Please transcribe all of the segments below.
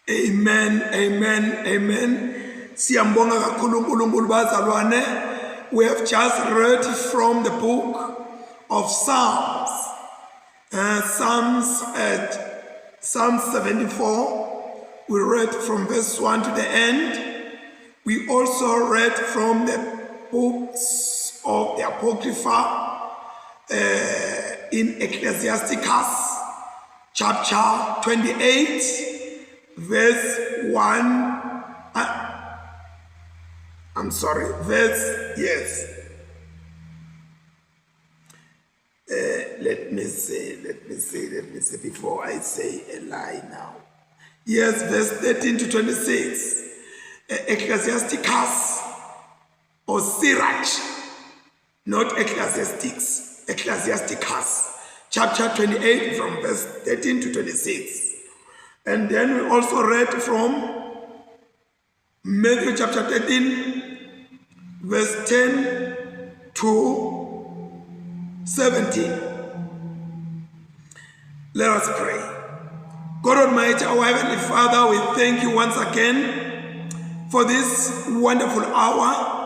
Amen, amen, amen. Siyambonga kakhulu uNkulunkulu bazalwane. We have just read from the book of Psalms. Uh, Psalms at Psalm 74. We read from verse 1 to the end. We also read from the books of the Apocrypha uh, in Ecclesiasticus chapter 28 verse 1 uh, I'm sorry verse yes uh, let me say let me say let me say before I say a lie now yes verse 13 to 26 uh, Ecclesiasticus or Sirach not Ecclesiastics, Ecclesiasticus, chapter 28 from verse 13 to 26. And then we also read from Matthew chapter 13, verse 10 to 17. Let us pray. God Almighty, our Heavenly Father, we thank you once again for this wonderful hour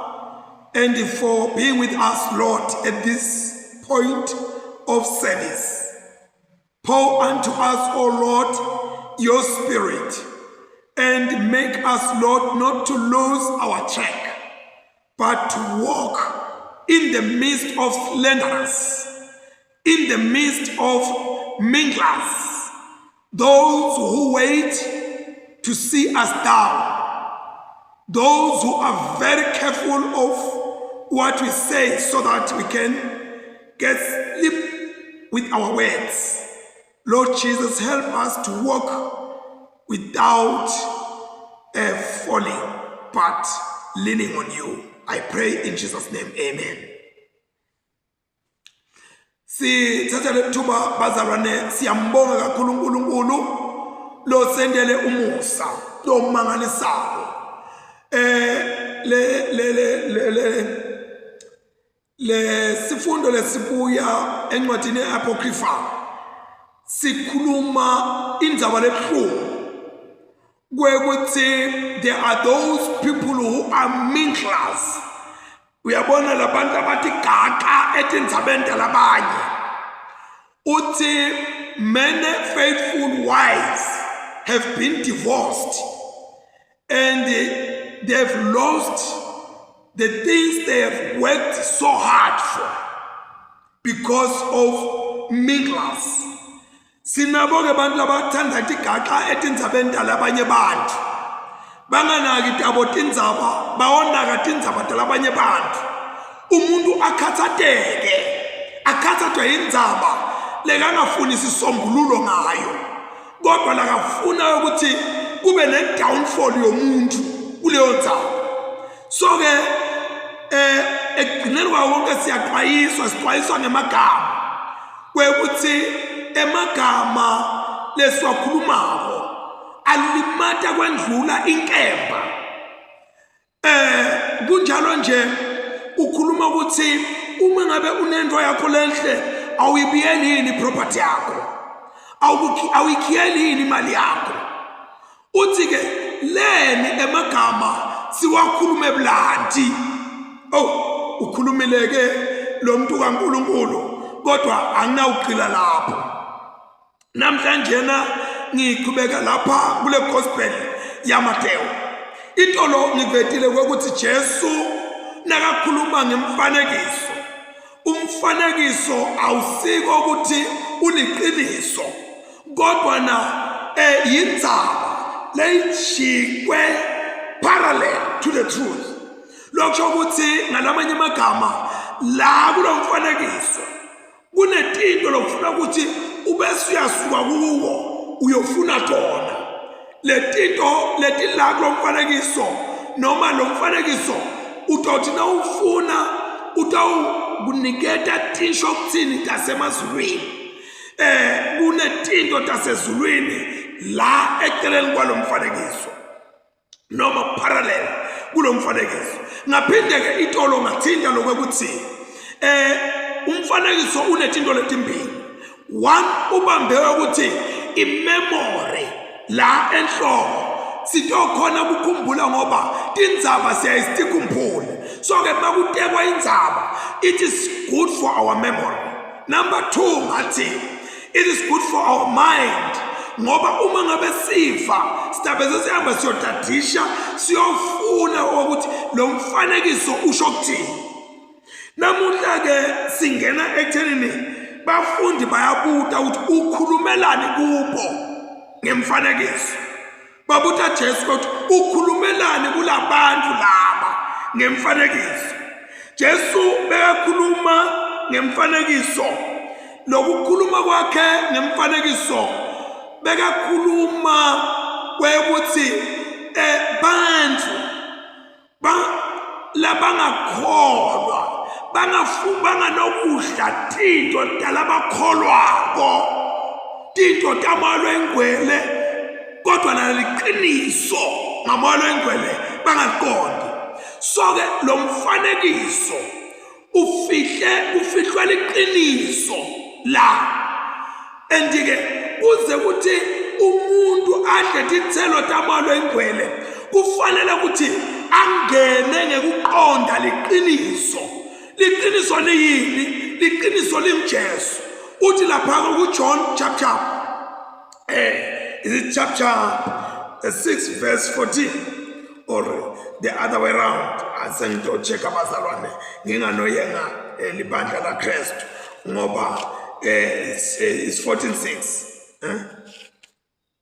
and for being with us, Lord, at this point of service. Pour unto us, O Lord, your spirit and make us, Lord, not to lose our track, but to walk in the midst of slanderers, in the midst of minglers, those who wait to see us down, those who are very careful of what we say so that we can get sleep with our words. Lord Jesus, help us to walk without uh, falling, but leaning on you. I pray in Jesus' name, amen. Sithatha lethuba bazalwane siyambonga kakhulu uNkulunkulu lo sendele umusa lo mangalisayo. Eh le le le le le sifundo lesibuya encwadini yeApocrypha sikhuluma indzaba lebuhlungu kwekuthi there are those people who are minglers uyabona labantu abathi gaxa etindzabeni talabanye uthi many faithful wives have been divorced and they've lost the things they have worked so hard for because of minglers sinabo ke bantu labathanda tigaxa etindzabeni talabanye bantu banganaki tabo tindzaba bawonaka tindzaba talabanye bantu umuntu akhathateke akhathathwe yindzaba lekangafuni sisombululo ngayo kodwa lakafuna ukuthi kube ne-downfall yomuntu kuleyo ndzaba so-ke eh ekugcineni kwawo konke siyaxwayiswa sixwayiswa ngemagama kwekuthi emagama lesiwakhulumako alimata kwendlula inkemba eh kunjalo nje ukhuluma ukuthi uma ngabe unento yakho lenhle awuyibiyeli yini property yakho awuyikhiyeli yini imali yakho uthi ke leni emagama siwakhulume bulanti oh ukhulumile ke lo muntu kaNkuluNkulu kodwa anginawugxila lapho namhlanje na ngiqhubeka lapha kule gospel yaMatewu itolo ngivetile ukuthi Jesu nakakhuluma ngemfanekiso umfanekiso awusiko ukuthi uliqiniso kodwa na eh yindzaba leyijikwe parallel to the truth lokho ukuthi ngalamanye amagama la kulo mfanekiso kunetinto lokufuna ukuthi ubese uyasuka kuwo uyofuna tona letinto letila kulo mfanekiso noma lo mfanekiso utothi nawufuna utawukuniketa tisho kuthini tasemazulwini eh kunetinto tasezulwini la eceleni kwalomfanekiso noma parallel kulomfanekiso ngaphinde ke itolo ngathinta lokuthi eh umfanekiso unetinto letimbili one ubambe ukuthi imemory la enhloko Sitokhona ukukhumbula ngoba tindzaba siyayisikhumbule. So ke makutekwa indzaba, it is good for our memory. Number 2 ngathi it is good for our mind, ngoba uma ngabe sifa sitabe sesihamba siyotadisha, siyofuna ukuthi lo mfanekiso usho ukuthini. Namuhla ke singena ekuthenini bafundi bayabuta ukuthi ukhulumelani kubo ngemfanekiso. Babuta Jesu ukuthi ukhulumelani kulabantu laba ngemfanekiso. Jesu bekakhuluma ngemfanekiso. Lokukhuluma kwakhe ngemfanekiso bekakhuluma kwekuthi bantu ba labangakholwa banganokudla tinto talabakholwako, tinto tamoya loyingcwele, kodwa naliqiniso ngamoya loyingcwele bangaliqondi. So-ke lo mfanekiso ufihle kufihlwa liqiniso la, and-ke kuze kuthi umuntu adle titselo tamoya loyingcwele kufanele ukuthi angene ngekuqonda liqiniso. Liqiniso liyini? Liqiniso linguJesu. Uthi lapha kuJohn chapter is it chapter 6 verse 14 or the other way round? Asengitochecka bazalwane, nginganoyenga libandla la Kristu, ngoba it's 14:6.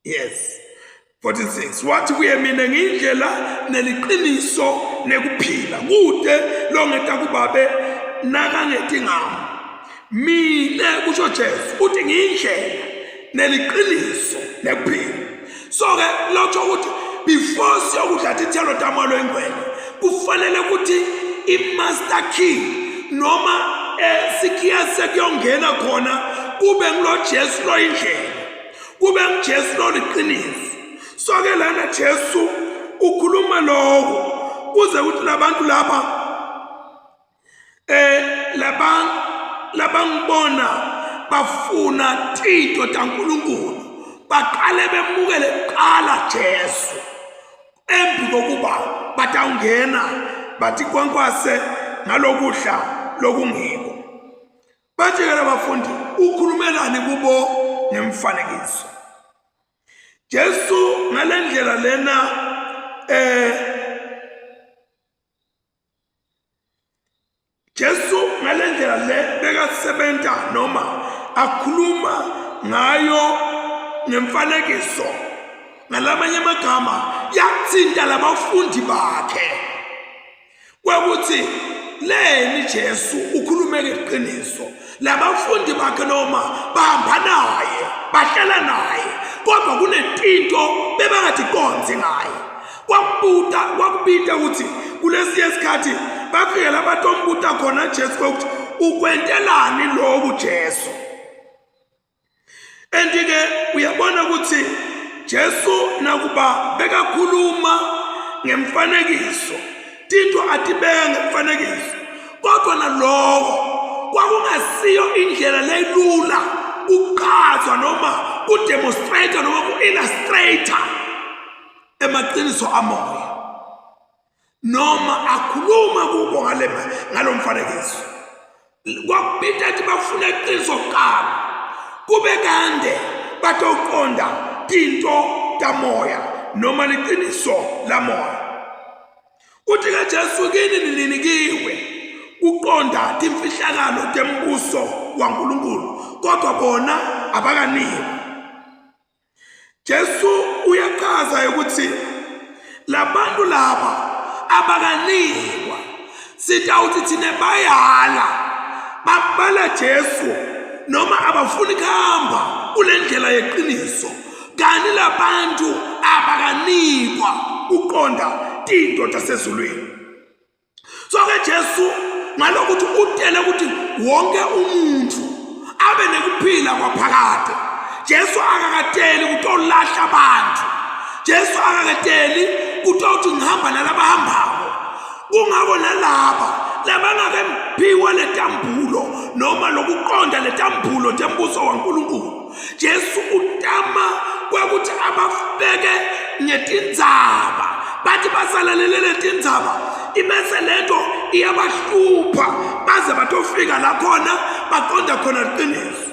Yes, 14:6. Wathi kuye, mina ngiyindlela neliqiniso nekuphila, kude longeta kubabe nakangeti ngami. Mine, kusho Jesu, uthi ngiyindlela neliqiniso nekuphila. So ke lokho ukuthi before siyokudla tithelo tamoya loyingcwele kufanele ukuthi i-master key noma sikhiya sekuyongena khona kube ngulo Jesu loyindlela, kube nguJesu loliqiniso. So ke lana Jesu ukhuluma lokho kuze ukuthi labantu laba labangibona bafuna tinto taNkulunkulu baqale bemukele kuqala Jesu embi kokuba batawungena bathi kwankwase ngalokudla lokungiko. Bathi-ke labafundi, ukhulumelani kubo ngemfanekiso? Jesu ngalendlela lena Jesu ngalendlela le bekasebenta noma akhuluma ngayo ngemfanekiso, ngalamanye amagama yathinta labafundi bakhe kwekuthi leni Jesu ukhulume ngeqiniso. Labafundi bakhe noma bahamba naye, bahlala naye, kodwa kunetinto bebangatiqondzi ngaye. Kwakubuta kwakubita ukuthi kulesiye sikhathi bafike labatombuta khona Jesu ukuthi ukwentelani lokhu Jesu. And-ke uyabona ukuthi Jesu nakuba bekakhuluma ngemfanekiso, tinto atibeka ngemfanekiso, kodwa naloko kwakungasiyo indlela lelula kuchazwa noma kudemonstrate noma ku-illustrate emaqiniso amoya noma akhuluma kubo ngale ngalomfanekiso. Kwakubita ukuthi bafuna iqiniso kuqala, kube kande batoqonda tinto tamoya noma liqiniso lamoya. Uthi ke Jesu kini nilinikiwe kuqonda timfihlakalo tembuso waNkulunkulu, kodwa bona abakanikwa. Jesu uyachaza ukuthi labantu laba abakanikwa, sitawuthi thina bayala, babala Jesu noma abafuni kuhamba kule ndlela yeqiniso, kani labantu abakanikwa uqonda tinto tasezulwini. So ke Jesu ngalokuthi utele ukuthi wonke umuntu abe nekuphila kwaphakade. Jesu akakateli kutolahla abantu. Jesu akakateli kutothi ngihamba nalabahambako. Kungako nalaba labangakemphiwa letambulo noma lokuqonda letambulo tembuso waNkulunkulu, Jesu utama kwekuthi ababeke ngetindzaba bathi basalalele letindzaba ibese lento iyabahlupha baze batofika la khona baqonda khona liqiniso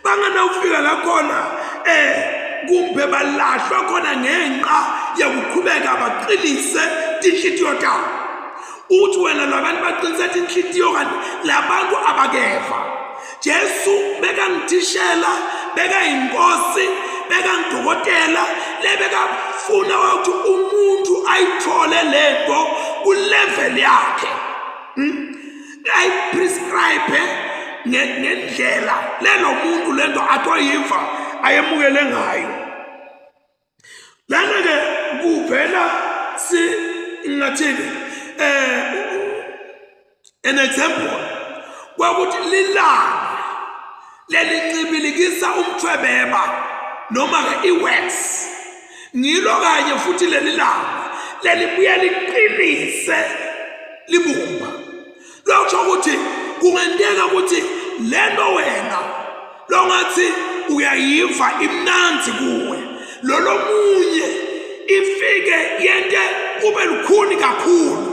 banganawufika la khona eh kumbe balahlwa khona ngenxa yokuqhubeka baqinise tinhlitiyo tabo uthi wena labantu baqinise tinhlitiyo kanti labantu abakeva Jesu bekangithishela bekayinkosi bekangidokotela lebekafuna ukuthi umuntu ayithole lento kulevel yakhe hmm? ayiprescribe ngendlela lelo muntu lento atoyiva ayemukele ngayo lana ke kuvela si ngathini eh an example kwakuthi lilanga lelincibilikisa umthwebeba noma ke iwax ngilo kanye futhi leli langa lelibuye liqinise libumba Lokho ukuthi kungenteka ukuthi lento wena longathi uyayiva imnanzi kuwe lolo munye ifike yente kube lukhuni kakhulu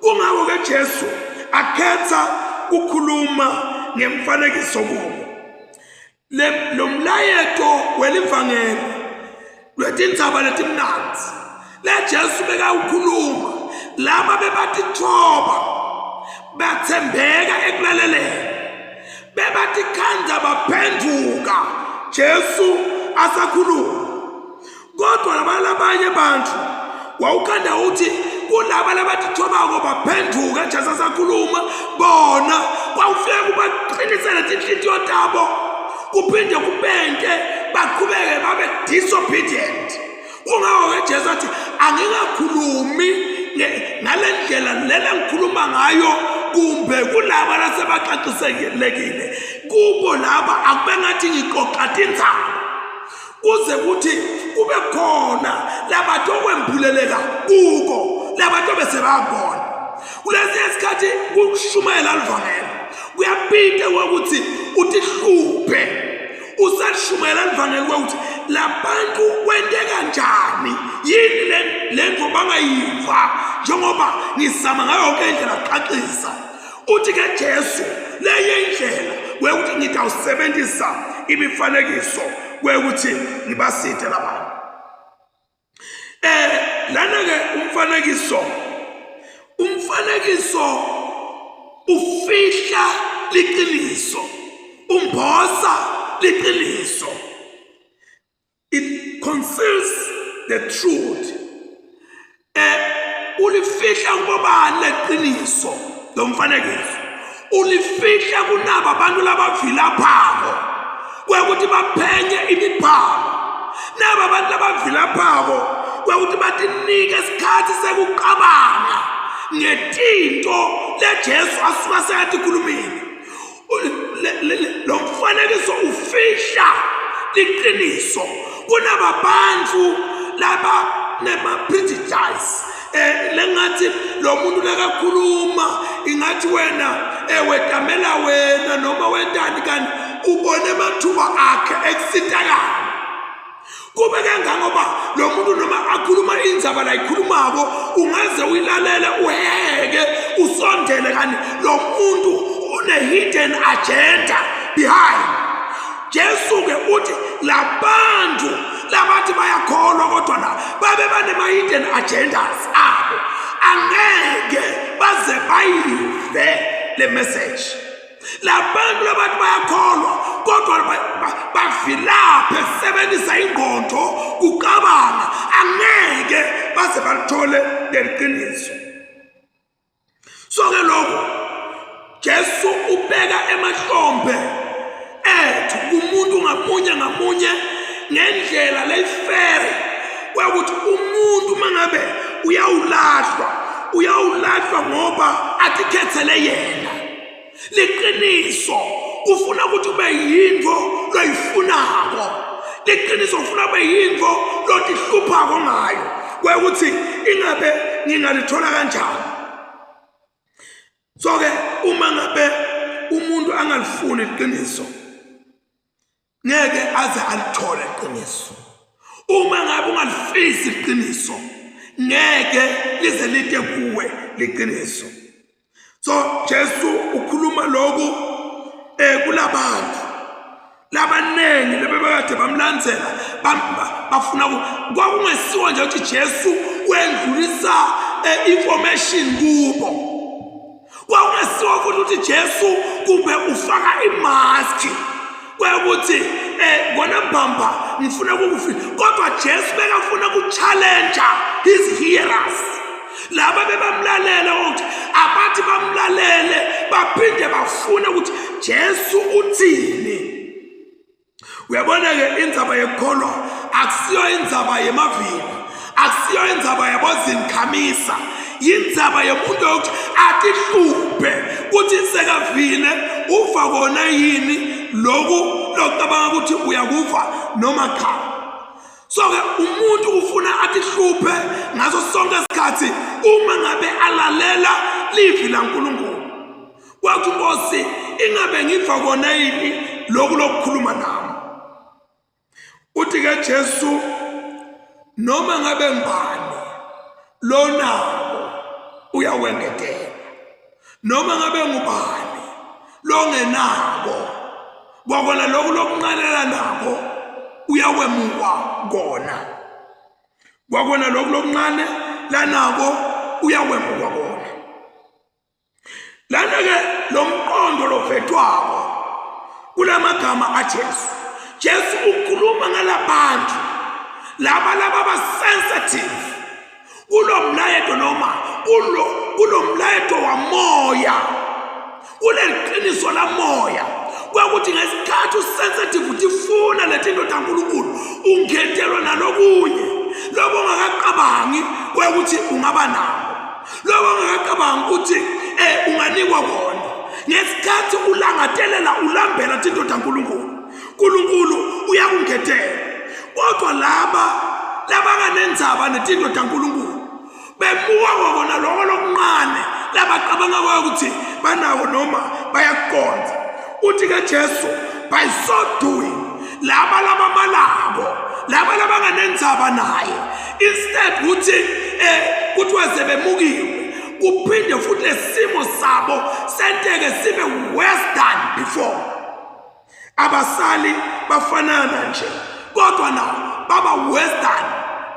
kungako ke Jesu akhetha ukukhuluma ngemfanekiso kubo lo mlayeto welivangeli lwetindzaba letimnandzi leJesu bekawukhuluma laba bebatithoba bathembeka ekulaleleni bebatikhandza baphenduka Jesu asakhuluma kodwa laba labanye bantu wawukhanda uthi kulaba labatithobako baphenduka Jesu asakhuluma bona kwawufika kubaqinisele tinhlitiyo tabo kuphinde kubente baqhubeke babe disobedient kungako-ke Jesu athi angingakhulumi ngale ndlela lena ngikhuluma ngayo kumbe kulaba lasebaxaxisekile kubo laba akube ngathi ngixoxa tindzaba kuze kuthi kube khona labatokwembuleleka kuko labatobe sebabona kulesinye isikhathi kushumayela livangeli kuyapita ukuthi utihluphe usalishumayela livangeli kwekuthi labantu kwenteka njani yini le nto bangayiva njengoba ngizama ngayo yonke indlela kuxaxisa uthi ke Jesu leye indlela kwekuthi ngitawusebenzisa imifanekiso kwekuthi ngibaside labantu eh lana ke umfanekiso umfanekiso ufihla liqiniso umbosa liqiniso it conceals the truth eh ulifihla kubobani leqiniso lo mfanekiso ulifihla kunabo abantu labavilaphako kwekuthi baphenye imibhalo naba abantu labavilaphako kwekuthi batinike isikhathi sekuqabanga ngetinto leJesu asuka seyatikhulumile lo mfanekiso ufihla iqiniso kunababantu laba nema-prejudice eh lengathi lo muntu lakakhuluma ingathi wena eh wetamela wena noma wentani kanti ubone amathuba akhe ekusitakala kube kangangoba lo muntu noma akhuluma indzaba layikhulumako ungaze uyilalele uheheke usondele kanti lo muntu une-hidden agenda behind Jesu ke uthi labantu labathi bayakholwa kodwa la babe banema-hidden agendas abo angeke baze bayive le message labantu labantu bayakholwa kodwa bavilaphe kusebenzisa ingqondo kucabanga angeke baze balithole leliqiniso so ke lokho Jesu ubeka emahlombe ethu kumuntu ngamunye ngamunye ngendlela leyifere kwekuthi umuntu mangabe uyawulahlwa uyawulahlwa ngoba atikhethele yena liqiniso ufuna ukuthi ube yinto loyifunako liqiniso ufuna ube yinto lotihluphako ngayo kwekuthi ingabe ngingalithola kanjani so ke uma ngabe umuntu angalifuni iqiniso ngeke aze alithole iqiniso. Uma ngabe ungalifisi iqiniso, ngeke lize lite kuwe liqiniso. So Jesu ukhuluma lokhu eh kulabantu labaningi lebebekade bamlandzela, bafuna kwakungesiwa nje ukuthi Jesu wendlulisa information kubo. Kwakungesiwa futhi ukuthi Jesu kumbe ufaka imaski kwekuthi kona mbamba ngifuna ukukufika, kodwa Jesu bekafuna ku-challenge his hearers, laba bebamlalela, ukuthi abathi bamlalele baphinde bafune ukuthi Jesu uthini. Uyabona-ke, indzaba yekukholwa akusiyo indzaba yemavila, akusiyo indzaba yabozinkhamisa, yindzaba yomuntu yokuthi atihluphe kuthi sekavile uva kona yini loku locabanga ukuthi uyakuva noma cha. So-ke umuntu ufuna atihluphe ngaso sonke isikhathi uma ngabe alalela livi laNkulunkulu. Kwathi Nkosi, ingabe ngiva kona yini lokhu lokukhuluma nami? Uthi ke Jesu, noma ngabe ngubani lonako uyawengetela, noma ngabe ngubani longenako kwakona lokhu lokunqalela nako uyawemukwa kona, kwakona lokhu lokuncane lanako uyawemukwa kona. Lana-ke lo mqondo lovetwako kulamagama aJesu, Jesu ukhuluma ngalabantu laba laba sensitive kulo mlayeto noma kulo mlayeto wamoya, kuleli qiniso lamoya, kwakuthi ngesikhathi usensitive utifuna letinto taNkulunkulu ungentelwa nalokunye lobo ungakacabangi kwekuthi ungaba nako, lobo ungakacabangi ukuthi unganikwa kona. Ngesikhathi ulangatelela ulambela tinto taNkulunkulu, uNkulunkulu uyakungetela. Kodwa laba labanganendzaba netinto taNkulunkulu bemuka kwakona lokho lokuncane labacabanga ukuthi banako noma bayakuqonda. Uthi ke Jesu, by so doing, laba labamalako, laba labanganendzaba naye, instead ukuthi kuthiwa sebemukiwe, kuphinde futhi lesimo sabo senteke sibe worse than before. Abasali bafanana nje, kodwa na baba worse than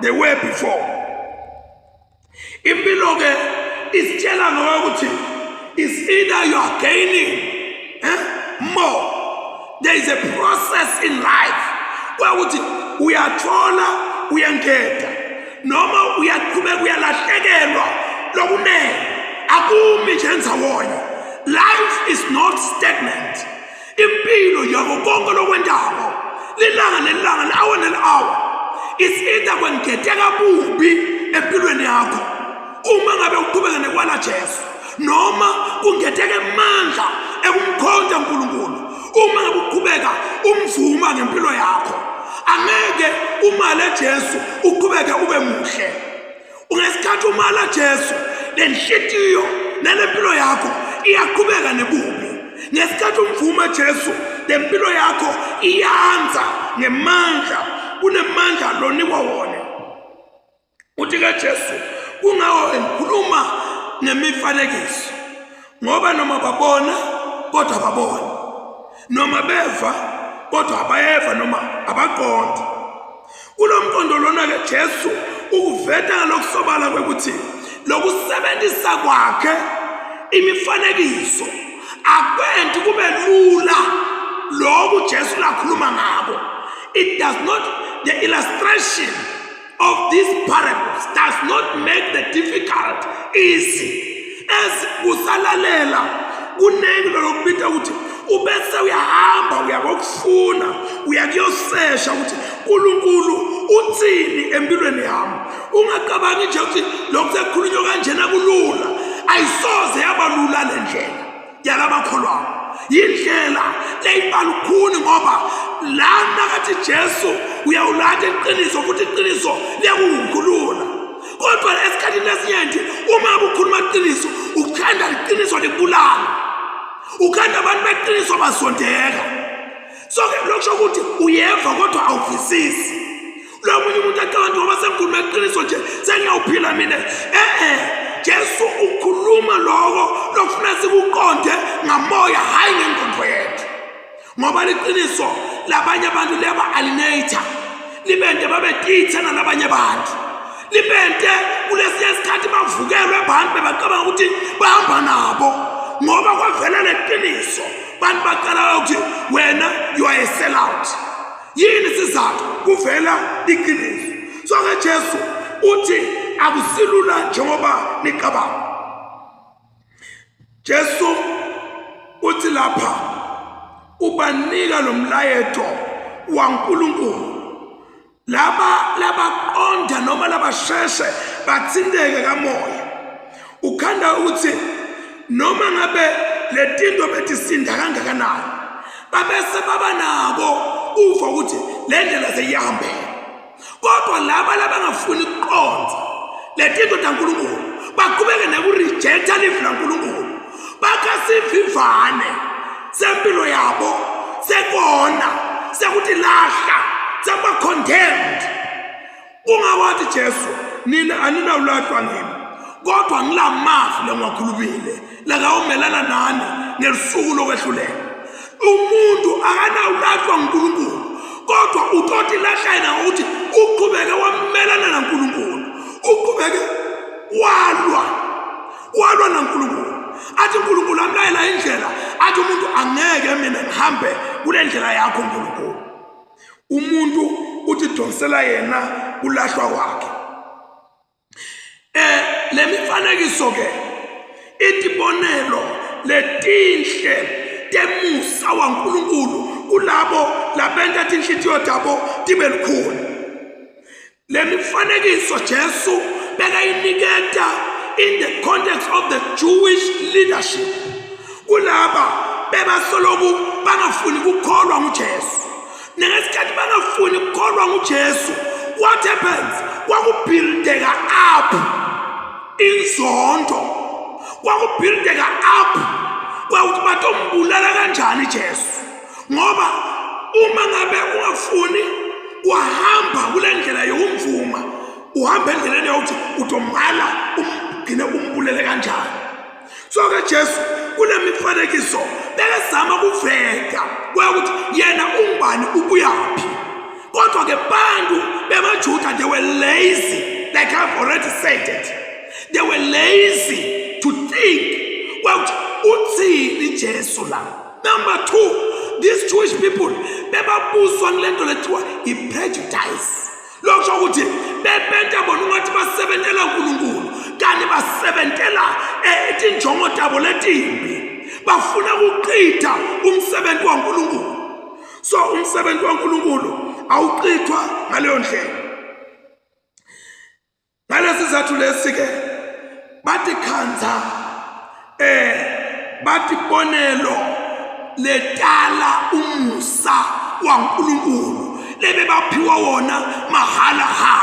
they were before. Impilo ke isitshela ngokuthi is either you are gaining more. There is a process in life kwekuthi uyathola uyengeta noma uyaqhubeka uyalahlekelwa lokunene, akumi nje ndzawonye. Life is not stagnant. Impilo yako konke lokwentako lilanga nelanga, li-hour neli-hour, is either kwengeteka bubi empilweni yakho uma ngabe uqhubeka nekwala Jesu, noma kungeteka amandla ekumkhonta uNkulunkulu uma ngabe uqhubeka umvuma ngempilo yakho. Angeke umale Jesu uqhubeke ube muhle. Ungesikhathi umala Jesu, lenhlitiyo nalempilo yakho iyaqhubeka nebubi. Ngesikhathi umvuma Jesu, lempilo yakho iyanza ngemandla, kunemandla lonikwa wona. Uthi ke Jesu, kungawo engikhuluma ngemifanekiso, ngoba noma babona kodwa ababoni, noma beva kodwa abayeva noma abaqondi. Kulo mqondo lona-ke Jesu ukuveta ngalokusobala kwekuthi lokusebenzisa kwakhe imifanekiso akwenti kube lula lokhu Jesu lakhuluma ngako. It does not, the illustration of these parables does not make the difficult easy. As kusalalela kuningi lokubita ukuthi ubese uyahamba uyakokufuna, uyakuyosesha ukuthi uNkulunkulu uthini empilweni yami. Ungacabangi nje ukuthi lokhu sekukhulunywa kanjena kulula. Ayisoze yaba lula le ndlela yalabakholwayo, yindlela leyibalukhuni, ngoba lana kathi Jesu uyawulanda iqiniso futhi iqiniso liyakukhulula. Kodwa esikhathini esinyenti uma ngabe ukhuluma iqiniso, ukhanda iqiniso likubulala, ukhanda abantu beqiniso bazondeka. So ke lokusho ukuthi uyeva kodwa awuvisisi. Lo munye umuntu acabanga ngoba sengikhuluma iqiniso nje sengiyawuphila mina. Eh eh Jesu ukhuluma lokho lokufuna sikuqonde ngamoya hayi ngengqondo yethu. Ngoba liqiniso labanye abantu liyaba alienate libente babe tithe nalabanye abantu. Libente kulesinye isikhathi bavukelwe abantu bebacabanga ukuthi bahamba nabo ngoba kwavela leqiniso bantu baqala ukuthi wena you are a sellout. Yini isizathu? Kuvela iqiniso. So ke Jesu uthi akusilula njengoba nicabanga. Jesu uthi lapha ubanika lo mlayeto waNkulunkulu laba labaqonda noma labasheshe bathinteke kamoya ukhanda ukuthi noma ngabe letinto betisinda kangakanani babese baba nako uva ukuthi le ndlela seyihambela kodwa laba labangafuni ukuqonda letinto taNkulunkulu baqhubeke nekurejecta livi laNkulunkulu bakha sivivane sempilo yabo sekona sekuthi lahla sekuba condemned Ungawathi Jesu nina aninawulahlwa ngimi kodwa ngilamavi lengiwakhulumile lakawumelana nani ngelusuku lokwehlulela. Umuntu akanawulahlwa nguNkulunkulu kodwa utoti lahla yena ngokuthi uqhubeke wamelana naNkulunkulu, uqhubeke walwa walwa naNkulunkulu. Athi uNkulunkulu amlayela indlela, athi umuntu angeke mina ngihambe kule ndlela yakho Nkulunkulu. Umuntu uthi donsela yena kulahlwa kwakhe. Eh lemifanekiso ke itibonelo letinhle temusa waNkulunkulu kulabo labenta tinhlitiyo tabo tibe lukhuni. Le mifanekiso Jesu bekayiniketa in the context of the Jewish leadership. Kulaba bebasoloku bangafuni kukholwa nguJesu. Ngesikhathi bangafuni kukholwa nguJesu, what happens? Kwakubuildeka up inzondo. Kwakubuildeka up kwakuthi batombulala kanjani Jesu. Ngoba uma ngabe ungafuni wahamba kule ndlela yokumvuma uhamba endleleni yokuthi utomala umgcine umbulele kanjani so ke Jesu kule mifanekiso bekezama kuveta ukuthi yena ungubani ubuyaphi kodwa ke bantu bemaJuda they were lazy like I've already said it they were lazy to think ukuthi uthini Jesu la. Number 2, these Jewish people bebabuswa ngilento lethiwa i-prejudice. Lokho ukuthi bebenta bona ungathi basebentela uNkulunkulu kanti basebentela eh, itinjongo tabo letimbi. Bafuna ukuqitha umsebenzi waNkulunkulu. So umsebenzi waNkulunkulu awuqithwa ngaleyo ndlela. Ngalesi sizathu lesi ke bathi khanza eh bathi bonelo letala umusa waNkulunkulu lebe baphiwa wona mahala ha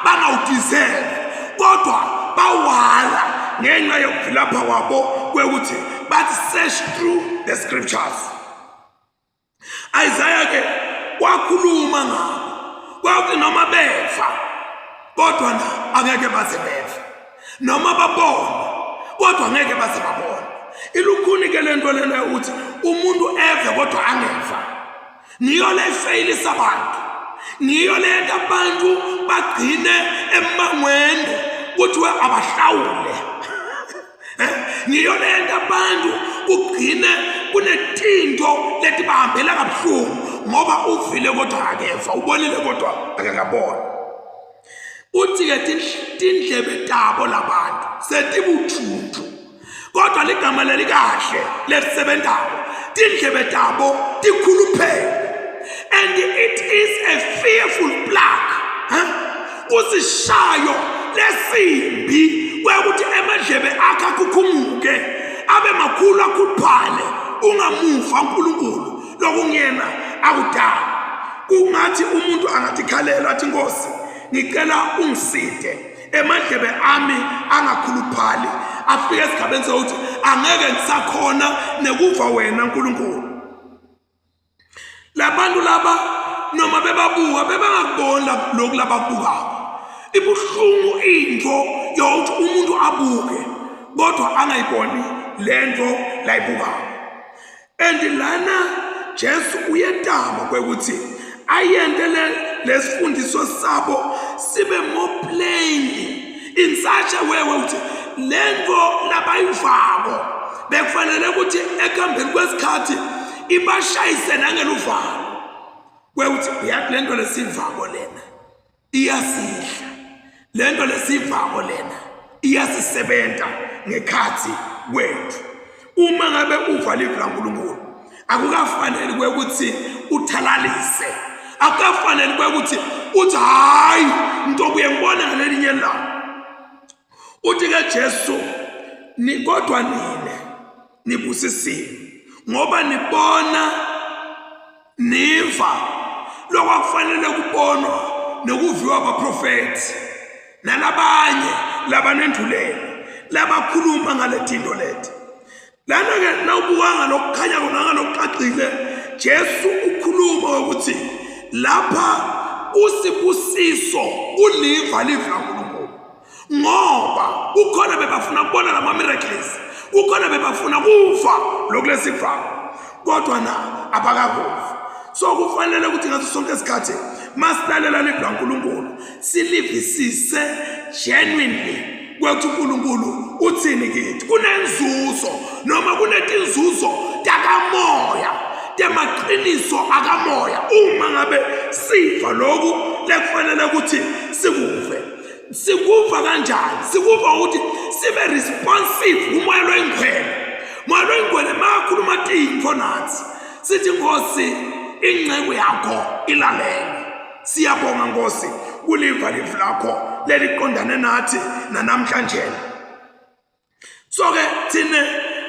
bangawudeserve kodwa bawala ngenxa yokuvilapha kwabo kwekuthi bathi search through the scriptures. Isaiah ke wakhuluma ngabo kwakuthi noma befa kodwa na angeke baze befe noma babone kodwa angeke baze babone ilukhuni ke lento lena ukuthi umuntu eve kodwa angeva niyo le feyilisa abantu ngiyo lento abantu bagcine emangweni kuthiwe abahlawule. Eh, ngiyo lento abantu kugcine kunetinto letibahambela kabuhlungu ngoba uvile kodwa akeva ubonile kodwa akakabona. Uthi-ke tindlebe tabo labantu setibuthuthu kodwa ligama lelikahle lelisebenzayo tindlebe tabo tikhuluphele and it is a fearful plague huh? Kusishayo lesimbi kwekuthi emadlebe akhe akhukhumuke abe makhulu akhuluphale ungamuva uNkulunkulu lokungiyena akudala kungathi umuntu angathi khalela athi Nkosi ngicela ungiside emadlebe ami angakhuluphali afike esigabeni sokuthi angeke ngisakhona nekuva wena uNkulunkulu. Labantu laba noma bebabuka bebangakuboni lokhu labakubukako. Ibuhlungu into yokuthi umuntu abuke kodwa angayiboni lento layibukako. And lana Jesu uyetama kwekuthi ayente lesifundiso sabo sibe more plainly in such a way ukuthi lento labayivako bekufanele ukuthi ekuhambeni kwesikhathi ibashayise nangeluvalo kwekuthi uyathi lento lesivako lena iyasidla lento lesivako lena iyasisebenta ngekhathi kwethu. Uma ngabe uva livi laNkulunkulu akukafanele kwekuthi uthalalise, akukafanele kwekuthi uthi hayi ntobuye ngibone ngalelinye ilanga. Uthi ke Jesu ni kodwa nina nibusisiwe ngoba nibona niva lokwakufanele kubonwa nokuviwa abaprofethi nalabanye labanendulelo labakhuluma ngaletinto leti. Lana-ke nawubuka ngalokukhanya kona ngalokucacile, Jesu ukhuluma ukuthi lapha usibusiso uliva livi laNkulunkulu, ngoba kukhona bebafuna kubona lama miracles, kukhona bebafuna kuva lokhu lesivako, kodwa na abakakuvi. So kufanele ukuthi ngaso sonke isikhathi masilalela livi laNkulunkulu silivisise genuinely kwethu uNkulunkulu uthini kithi. Kunenzuzo noma kunetinzuzo takamoya, temaqiniso akamoya uma ngabe siva lokhu lekufanele ukuthi sikuve. Sikuva kanjani? Sikuva ukuthi sibe responsive kumoya loyingcwele. Moya loyingcwele makakhuluma tintfo nathi sithi Nkosi, inceku yakho ilalele. Siyabonga Nkosi kuliva livi lakho leliqondane nathi nanamhlanje. So ke thina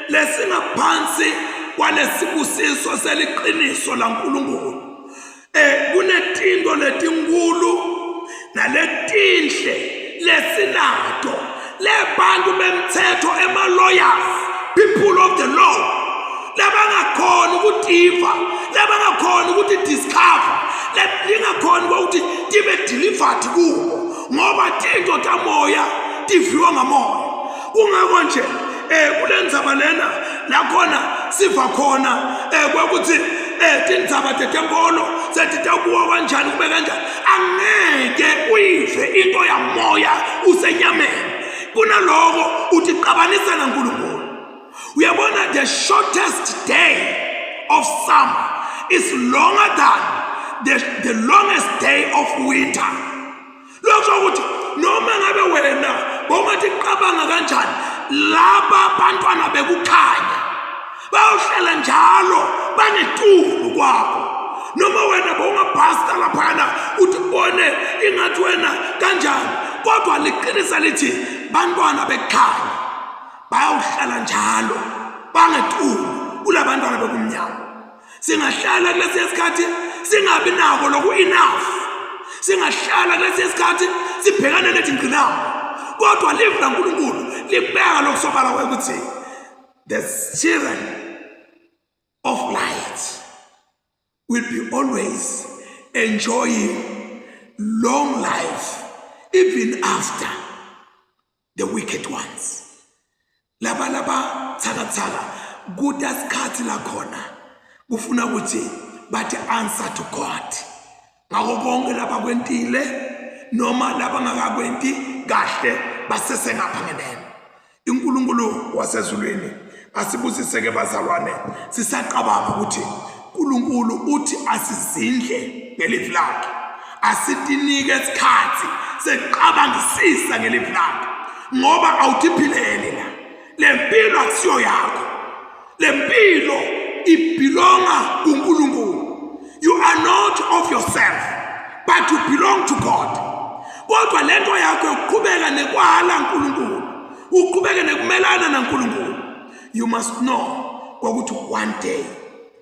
lesingaphansi kwalesibusiso seliqiniso laNkulunkulu kunetinto letinkulu naletinhle lesinato lebantu bemthetho, ema-lawyers, people of the law, labangakhoni ukutiva, labangakhoni ukuthi discover, lingakhoni ukuthi tibe delivered kubo, ngoba tinto tamoya tiviwa ngamoya. Kungakho nje kule ndzaba lena lakhona siva khona kwekuthi tindzaba tetenkolo setitawubuka kanjani kube kanjani, angeke uyive into yamoya usenyameni. Kunaloko utiqabanisa naNkulunkulu. Uyabona, the shortest day of summer is longer than the longest day of winter. Lokho ukuthi noma ngabe wena bowungathi qabanga kanjani, laba bantwana bekukhanya bayohlala njalo bangetulu kwakho. Noma wena bowungabhasta laphana uthi ubone ingathi wena kanjani, kodwa liqinisa lithi bantwana bekukhanya bayawuhlala njalo bangetulu kulabantwana bekumnyama. Singahlala kulesiya sikhathi singabi nako loku enough, singahlala kulesiya sikhathi sibhekane nezingqinamba, kodwa livi laNkulunkulu likubeka lokusobala kwekuthi the children of light will be always enjoying long life even after the wicked ones. Laba laba thakathaka kuta sikhathi la khona kufuna ukuthi bathi answer to God ngako konke labakwentile noma labangakakwenti kahle basesengapha ngenene. INkulunkulu wasezulwini asibusiseke bazalwane, sisacabanga ukuthi uNkulunkulu uthi asizindle ngelivi lakhe, asitinike isikhathi sekucabangisisa ngelivi lakhe, ngoba awutiphileli la le mpilo akusiyo yakho, le mpilo ibhilonga kuNkulunkulu. You are not of yourself but you belong to God. Kodwa lento yakho yokuqhubeka nekwala uNkulunkulu, uqhubeke nekumelana naNkulunkulu, you must know ukuthi one day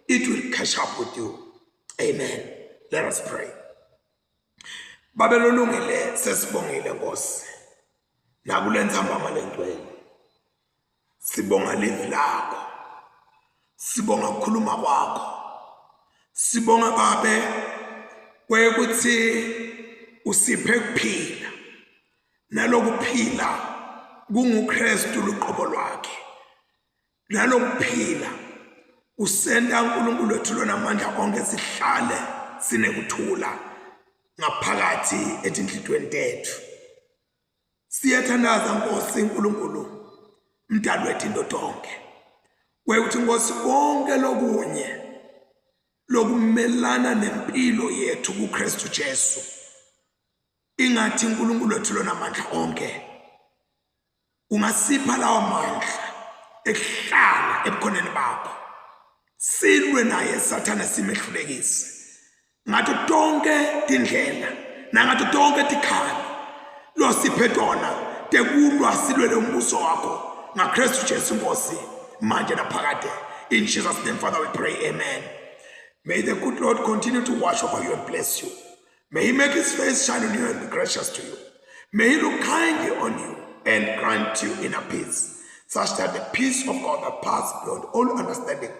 it will catch up with you. Amen. Let us pray. Babe lolungile, sesibongile Nkosi nakule ntsambama lengcwele. Sibonga livi lakho, sibonga ukukhuluma kwakho, sibonga Babe. Kwekuthi usiphe kuphila. Nalokuphila kunguKristu luqobo lwakhe. Nalokuphila usenta uNkulunkulu wethu lonamandla onke sihlale sinekuthula ngaphakathi etinhlitweni tethu. Siyathandaza Nkosi uNkulunkulu mdali wethu into tonke. Kwekuthi Nkosi konke lokunye lokumelana nempilo yethu kuKristu Jesu ingathi uNkulunkulu wethu lonamandla onke ungasipha lawo mandla ekuhlala ebukhoneni bakho silwe naye sathane simehlulekise ngato tonke tindlela nangato tonke tikhali losiphe tona tekulwa silwele umbuso wakho ngaKristu Jesu Nkosi manje naphakade. In Jesus name, Father, we pray, amen. May the good Lord continue to watch over you and bless you. May he make his face shine on you and be gracious to you. May he look kindly on you and grant you inner peace, such that the peace of God that passes beyond all understanding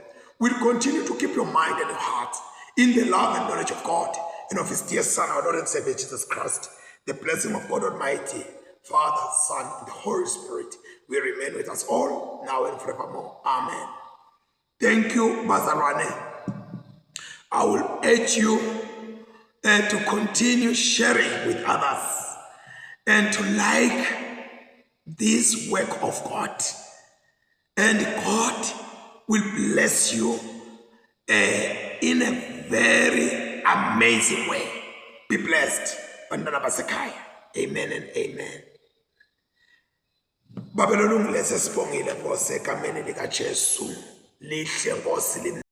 will continue to keep your mind and your heart in the love and knowledge of God and of his dear Son, our Lord and Savior Jesus Christ. The blessing of God Almighty, Father, Son, and the Holy Spirit will remain with us all now and forevermore. Amen. Thank you, Bazalwane. I will urge you to continue sharing with others and to like this work of God. And God will bless you in a very amazing way. Be blessed. Bantwana basekhaya. Amen and amen. Baba lolungile sesibongile Nkosi egameni likaJesu. Lihle Nkosi.